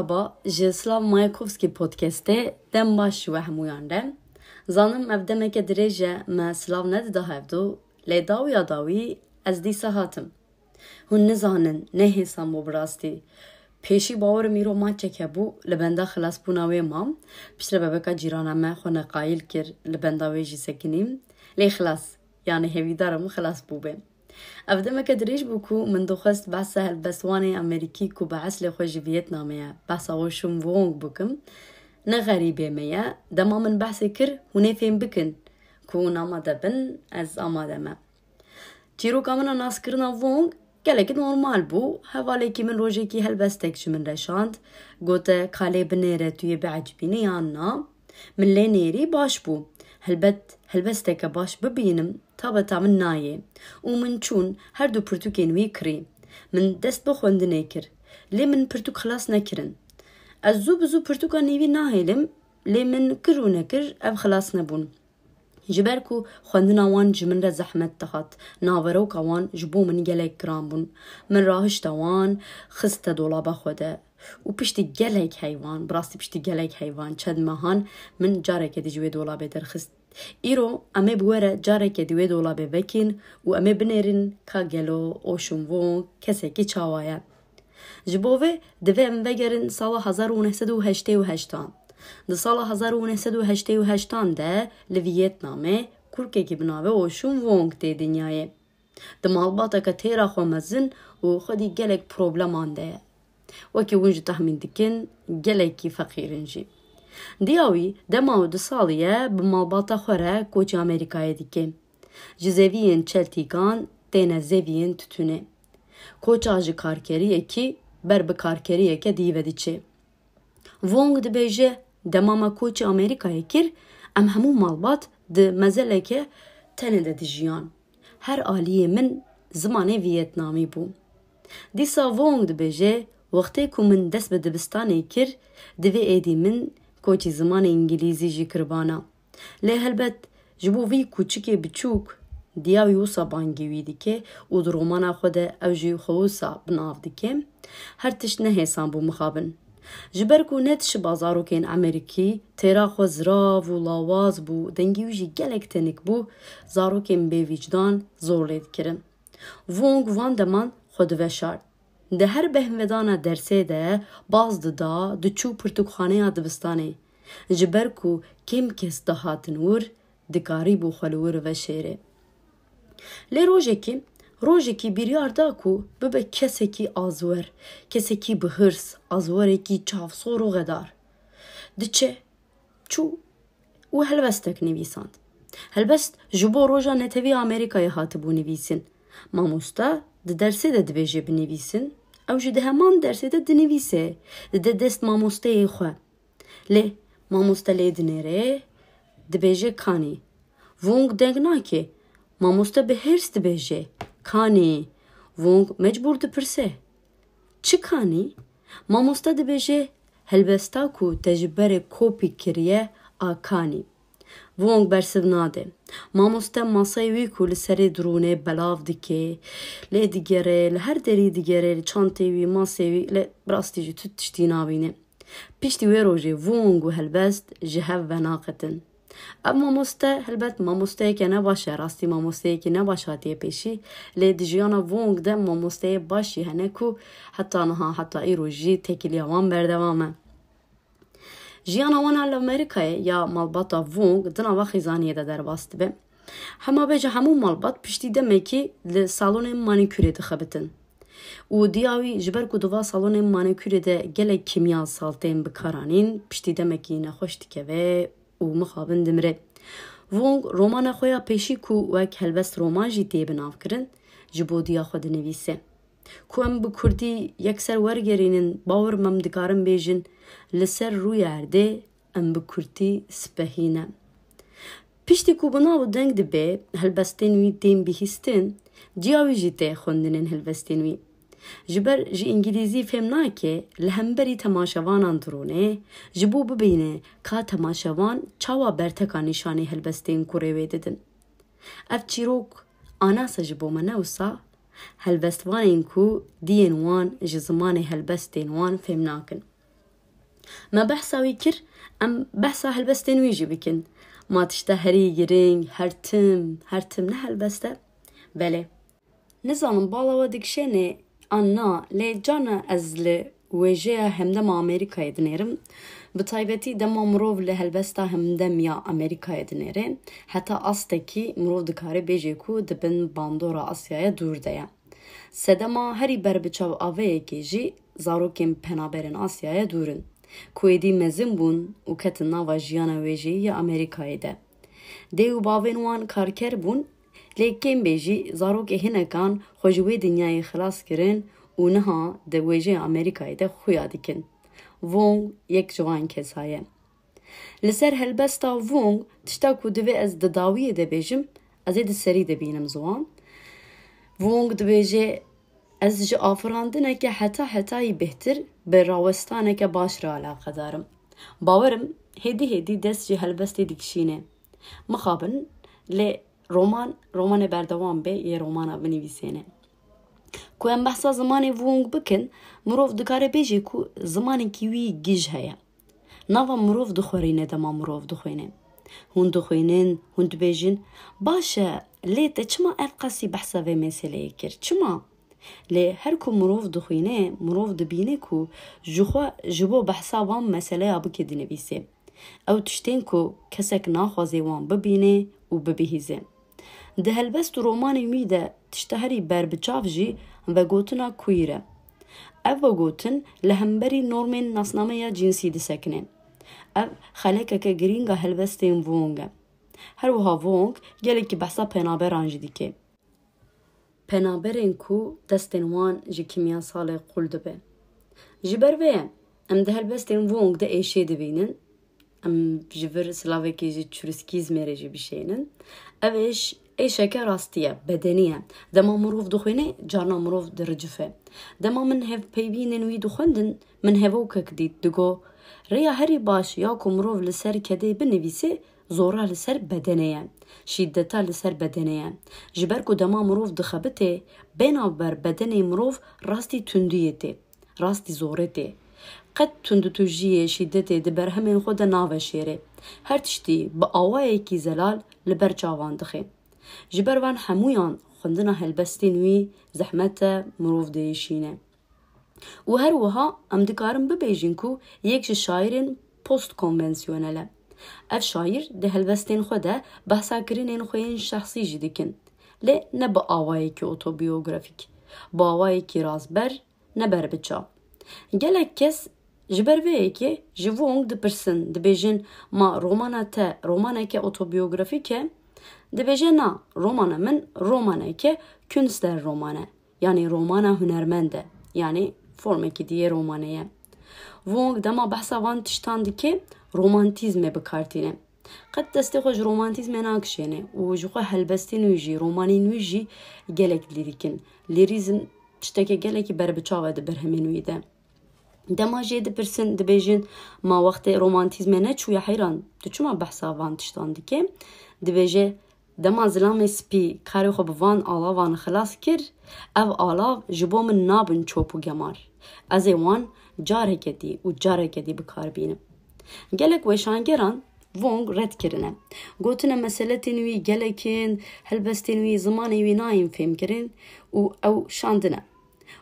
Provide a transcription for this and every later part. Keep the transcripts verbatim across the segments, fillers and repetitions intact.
Merhaba, ji Slav Mayakovski podcastê dem baş ji we hemûyan re. Zanim ev demeke dirêj e me silav nedida hevdu, lê dawiya dawî ez dîsa hatim. Hûn nizanin, nehêsan bû bi rastî. Pêşî bawerim îro maçek hebû, li benda xilasbûna wê mam. Piştre bebeka cîrana me xwe neqayîl kir, li benda wê jî sekinîm. Lê xilas, yanî hêvîdar im xilas bûbe. Ev demeke dirêj bû ku min dixwest behsa helbestvanê Amerîkî ku bi eslê xwe ji Vietnamê ye, behsa Ocean Vuong bikim. Ne xerîbê me ye, dema min behsê kir, hûn ê fêm bikin ku hûn amade bin, ez amade me. Çîroka min a naskirina Vuong gelekî normal bû. Hevalekî min rojekî helbestek ji min re şand. Gote, ka lê binêre tu yê biecibînî yan na? Min lê nêrî, baş bû. Helbet, helbesteke baş bibînim, tabeta min nayê. Û min çûn, her du pirtûkên wî kirî. Min dest bi xwendinê kir. Lê min pirtûk xilas nekirin. Ez zû bi zû pirtûka nîvî nahêlim, lê min kir û nekir ev xilas nebûn. Ji ber ku xwendina wan ji min re zehmet dihat, naveroka wan ji bo min gelek giran bûn. Min rahişte wan, xiste dolaba xwe de. Û piştî gelek heyvan, bi rastî piştî gelek heyvan, çend mehan min careke dî ji wê dolabê derxist. Îro em ê bi we re careke dî wê dolabê vekîn û em ê binêrin ka gelo Ocean Vuong kesekî çawa ye. Ji bo vê divê em vegerin sala hezar û neh sed û heştê û heştan. Di sala hezar û neh sed û heştê û heştan de li Vietnamê kurkekî bi navê Ocean Vuong tê dinyayê. Di malbateke têra xwe mezin û xwedî gelek probleman de ye. Wekî hûn jî tehmîn dikin, gelekî feqîr in jî. Diya wî dema û du salî ye bi malbata xwe re koçî Amerîkayê dike. Ji zeviyên çeltîkan têne zeviyên tutûnê. Koça ji karkeriyekî ber bi karkeriyeke dî ve diçe. Vuong dibêje, dema me koçî Amerîkayê kir, em hemû malbat di mezeleke tenê de dijiyan. Her aliyê min zimanê Vietnamî bû. Dîsa Vuong dibêje, wextê ku min dest bi dibistanê kir, divê êdî min koçî zimanê îngilîzî jî kiribana. Lê helbet ji bo vî kûçikê biçûk diya wî wisa bangî wî dike û di romana xwe de ew jî xwe wisa bi nav dike. Her tişt ne hêsan bû mixabin. Ji ber ku ne tişiba zarokên Amerîkî, têra xwe zirav û lawaz bû, dengî wî jî gelek tenik bû, zarokên bêvîcdan zor lê dikirin. Vuong van deman xwe diveşart. Di her behmvedana dersê de baz dida, diçû pirtûkxaneya dibistanê. Ji ber ku kêm kes dihatin wir, dikarîbû xwe li wir veşêrê. Lê rojekî, rojekî biryar da ku bibe kesekî azwer, kesekî bi hirs, azwerekî çavsor û xedar. Diçe, çû û helbestek nivîsand. Helbest ji bo Roja Netewî ya Amerîkayê hatibû nivîsîn. Mamoste di dersê de dibêje binivîsin, ew jî di heman dersê de dinivîse, dide dest mamosteyê xwe. Lê mamoste lê dinêre, dibêje kanî. Vuong deng nake. Mamoste bi hêrs dibêje, kanî. Vuong mecbûr dipirse, çi kanî? Mamoste dibêje, helbesta ku te ji berê kopî kiriye a kanî. Vuong bersiv nade. Mamoste masayê wî ku li serê dirûnê belav dike, lê digere, li her derî digere, li çantê wî, masê wî, lê bi rastî jî tu tiştî nabîne. Piştî wê rojê Vuong û helbest ji hev venaqetin. Ev mamoste helbet mamosteyeke ne baş e, rastî mamosteyekî ne baş hatiye pêşî, lê di jiyana Vuong de mamosteyê baş jî hene ku heta niha, heta îro jî têkiliya wan berdewam e. Jiyana wan a li Amerîkayê ya malbata Vuong di nava xêzaniyê de derbas dibe. Hema bêje hemû malbat piştî demekî li salonên manikûrê dixebitin. Û diya wî ji ber ku di va salonên manikûrê de gelek kîmyasal tên bikaranîn, piştî demekî nexweş dikeve û mixabin dimire. Vuong romana xwe ya pêşî ku wek helbest roman jî tê binavkirin, ji bo diya xwe dinivîse. Ku em bi kurdî yekser wergerînin, bawer me em dikarin bêjin, li ser rûyê erdê em bi kurdî spehî ne. Piştî ku bi nav û deng dibe, helbestên wî tên bihîstin, ciya wî jî tê xwendinên helbestên wî. Ji ber ji îngilîzî fêm nake, li hemberî temaşevanan dirûne, ji bo bibîne ka temaşevan çawa berteka nîşanî helbestên kurê wê didin. Ev çîrok anase ji bo me ne wisa, helbestvanên ku diyên wan ji zimanê helbestên wan fêm nakin. Me behsa wî kir, em behsa helbestên wî jî bikin. Ma tişta herî giring, her tim, her tim ne helbest e? Belê. Nizanim bala we dikişêne an na, lê carna ez li wêjeya hemdema Amerîkayê dinêrim. Bi taybetî dema mirov li helbesta hemdem ya Amerîkayê dinêre, heta astekî mirov dikare bêje ku di bin bandora Asyayê dûr de ye. Sedema herî berbiçav aveyekê jî zarokên penaberên Asyayê dûr in, ku êdî mezin bûn û ketin nava jiyana wêjeyî ya Amerîkayê de. Dê û bavên wan karker bûn, lê kêm bê jî zarokê hinekan xwe ji wê dinyayê xilas kirin û niha di wêjeya Amerîkayê de xuya dikin. Wong yek ji wan kesa ye. Li ser helbesta Wong, tişta ku divê ez di dawiyê de bêjim, ez ê di serî de bînim ziwan. Wong dibêje, ez ji afirandineke heta hetayî bêhtir bi rawestaneke baş re eleqedar im. Bawer im, hêdî hêdî dest ji helbestê dikişîne. Mixabin, lê roman, romanê berdewam be yê romana binivîsêne. Ku em behsa zimanê Wong bikin, mirov dikare bêje ku zimanekî wî gij heye. Nava mirov dixwerîne dema mirov dixwîne. Hûn dixwînin, hûn dibêjin, baş e, lê te çima ev qasî behsa vê meseleyê kir? Çima? Lê her ku mirov dixwîne, mirov dibîne ku jixwe ji bo behsa van meseleya bike dinivîse. Ew tiştên ku kesek naxwaze wan bibîne û bibihîze. Di helbest û romanên wî de tişta herî berbiçav jî vegotina queer e. Ev vegotin li hemberî normên nasnameya cinsî disekine. Ev xelekeke girîng a helbestên Wong e. Her wiha Wong gelekî behsa penaberan jî dike. Penaberên ku destên wan ji kîmyasalê qul dibe. Ji ber vê ye, em di helbestên Wong de êşê dibînin. Em ji vir silavekê ji çurîskîzmê re jî bişênin. Ev êş, êşeke rastî ye, bedenî ye. Dema mirov dixwîne, carna mirov diricife. Dema min hevpeyvînên wî dixwendin, min hevokek dît, digo, rêya herî baş ya ku mirov li ser kedê binivîse, zora li ser bedenê ye. Şîdeta li ser bedenê ye. Ji ber ku dema mirov dixebite, bê navber bedenê mirov rastî tundiyê tê. Rastî zorê tê. Qet tunditûjiyê, şîdetê di berhemên xwe de naveşêre. Her tiştî bi awayekî zelal li ber çavan dixe. Ji ber van hemûyan xwendina helbestên wî zehmet e, mirov diêşîne. Û her wiha em dikarin bibêjin ku yek ji şairên postkonvansiyonel e. Ev şair di helbestên xwe de behsa kirinên xwe yên şexsî jî dikin. Lê ne bi awayekî otobiyografîk, bi awayekî rastber, ne berbiçav. Gelek kes ji ber vê yekê ji Wong dipirsin, dibêjin, ma romana te romaneke otobiyografîk e? Dibêje, na, romana min romaneke Künstler roman e. Yanî romana hunermend e. Yanî formekî diyê romanê ye. Wong dema behsa van tiştan dike, romantîzmê bi kar tîne. Qet destê xwe ji romantîzmê nakişêne û ji xwe helbestên wî jî, romanên wî jî gelek lîrîk in. Lîrîzm tişteke gelekî berbiçav e di berhemên wî de. Dema jê dipirsin, dibêjin, ma wextê romantîzmê neçûye heyran, tu çima behsa van tiştan dike? Dibêje, dema zilamê spî karê xwe bi van alavan xilas kir, ev alav ji bo min nabin çop û gemar. Ez ê wan careke dî û careke dî bi kar bînim. Gelek weşangeran Wong red kirine. Gotine, meseletên wî gelek in, helbestên wî, zimanê wî nayên fêmkirin û ew şandine.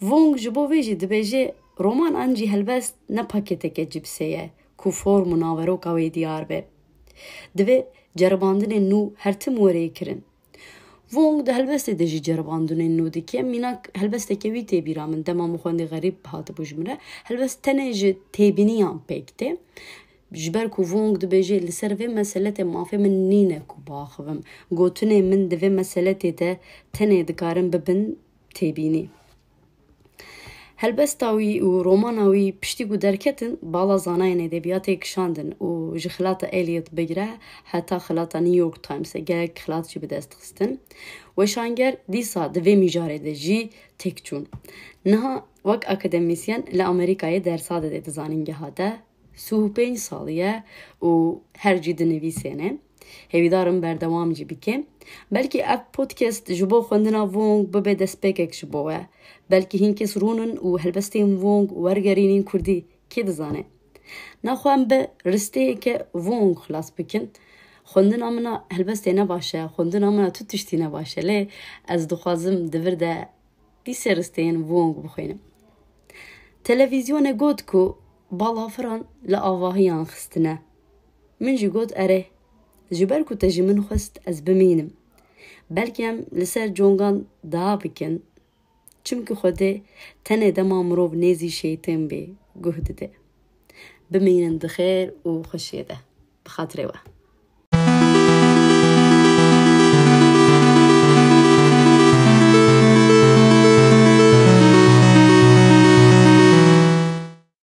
Wong ji bo vê jî dibêje, roman an jî helbest ne paketeke cipsê ye ku form û naveroka wê diyar be. Divê ceribandinên nû her tim were kirin. Wong di helbestê de jî ceribandinên nû dike. Mînak helbesteke wî tê bîra min, dema min xwendî xerîb hatibû ji min re. Helbest tenê ji têbîniyan pêk tê. Ji ber ku Wong dibêje, li ser vê meseletê mafê min nîne ku biaxivim. Gotinên min di vê meseletê de tenê dikarin bibin têbînî. Helbesta wî û romana wî piştî ku derketin, bala zanayên edebiyatê kişandin û ji xilata Eliot bigire heta xilata New York Times-e gelek xilat jî bi dest xistin. Weşanger dîsa di vê mijarê de jî têk çûn. Niha wek akademîsyen li Amerîkayê dersa dide di zanîngeha de. Sî û pênc salî ye û her cî dinivîsêne. Hêvîdar im berdewam jî bike. Belkî ev podcast ji bo xwendina Wong bibe destpêkek ji bo we. Belkî hin kes rûnin û helbestên Wong wergerînin kurdî. Kê dizane? Naxwe em bi risteyeke Wong xilas bikin. Xwendina min a helbestê ne baş e, xwendina min a tu tiştî ne baş e, lê ez dixwazim di vir de dîsê risteyên Wong bixwînim. Televîzyonê got ku balafiran li avahiyan xistine. Min jî got, erê, ji ber ku te ji min xwest ez bimînim. Belkî em li ser congan daha bikin, çimkî Xwedê tenê dema mirov nêzî şeytên bê guh dide. Bimînin di xêr û xweşiyê de. Bi xatirê we.